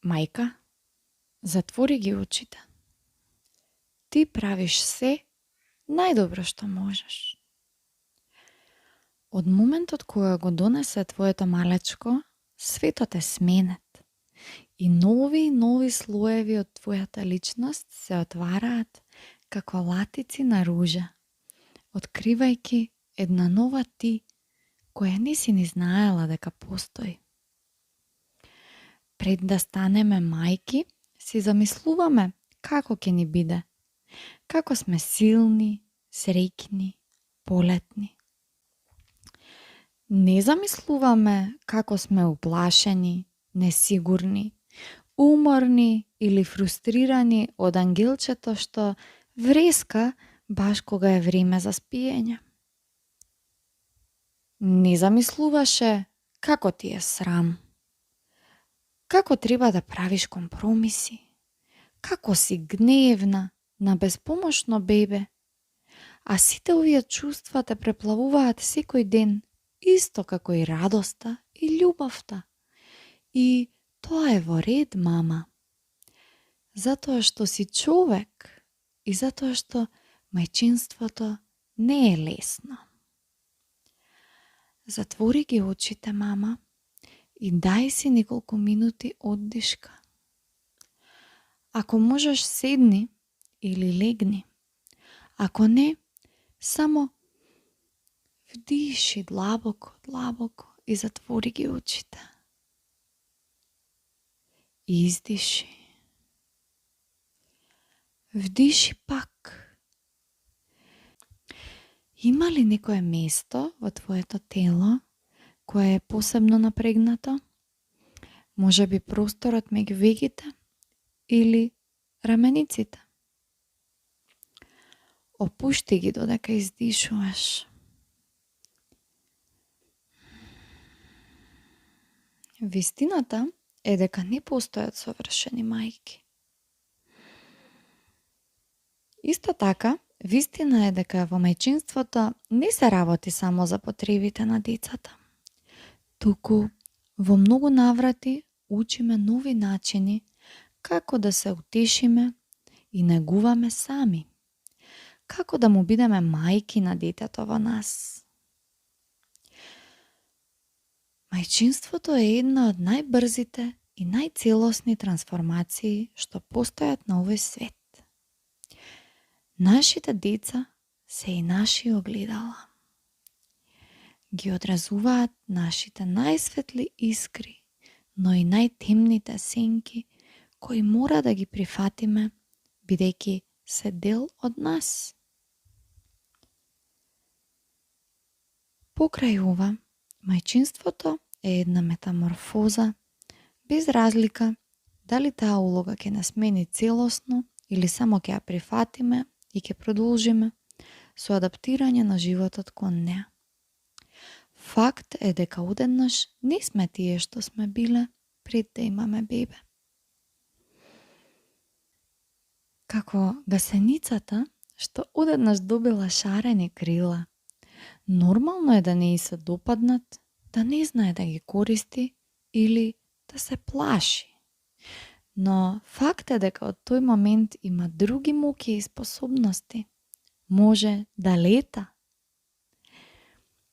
Мајка, затвори ги очите. Ти правиш се најдобро што можеш. Од моментот кога го донесе твоето малечко, светот е сменет и нови слоеви од твојата личност се отвараат како латици на ружа, откривајќи една нова ти која не си ни знаела дека постои. Пред да станеме мајки, си замислуваме како ќе ни биде, како сме силни, среќни, полетни. Не замислуваме како сме уплашени, несигурни, уморни или фрустрирани од ангелчето што вреска баш кога е време за спиење. Не замислуваше како ти е срам, како треба да правиш компромиси, како си гневна на безпомошно бебе, а сите овие чувства те преплавуваат секој ден, исто како и радоста и љубовта. И тоа е во ред, мама. Затоа што си човек и затоа што мајчинството не е лесно. Затвори ги очите, мама, и дај си неколку минути оддишка. Ако можеш, седни или легни. Ако не, само вдиши длабоко и затвори ги очите. Издиши. Вдиши пак. Има ли некое место во твоето тело кое е посебно напрегнато? Може би просторот меѓу вегите или рамениците? Опушти ги додека издишуваш. Вистината е дека не постојат совршени мајки. Исто така, вистина е дека во мајчинството не се работи само за потребите на децата. Туку, во многу наврати учиме нови начини како да се утешиме и негуваме сами. Како да му бидеме мајки на детето во нас. Мајчинството е една од најбрзите и најцелосни трансформации што постојат на овој свет. Нашите деца се и наши огледала. Ги одразуваат нашите најсветли искри, но и најтемните сенки кои мора да ги прифатиме, бидејќи се дел од нас. Покрај ова, мајчинството е една метаморфоза, без разлика дали таа улога ќе не смени целосно или само ќе ја прифатиме и ќе продолжиме со адаптирање на животот кон неа. Факт е дека одеднаш не сме тие што сме биле пред да имаме бебе. Како гасеницата што одеднаш добила шарени крила, нормално е да не и се допаднат, да не знае да ги користи или да се плаши. Но факт е дека од тој момент има други моки и способности. Може да лета.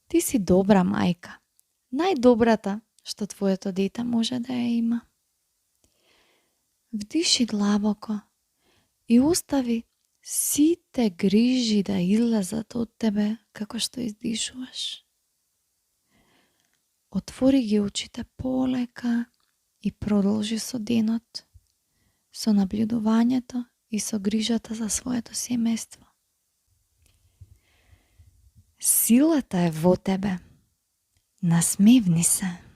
Ти си добра мајка. Најдобрата што твоето дете може да ја има. Вдиши длабоко и остави сите грижи да излезат од тебе како што издишуваш. Отвори ги очите полека и продолжи со денот, со наблюдувањето и со грижата за своето семејство. Силата е во тебе. Насмевни се.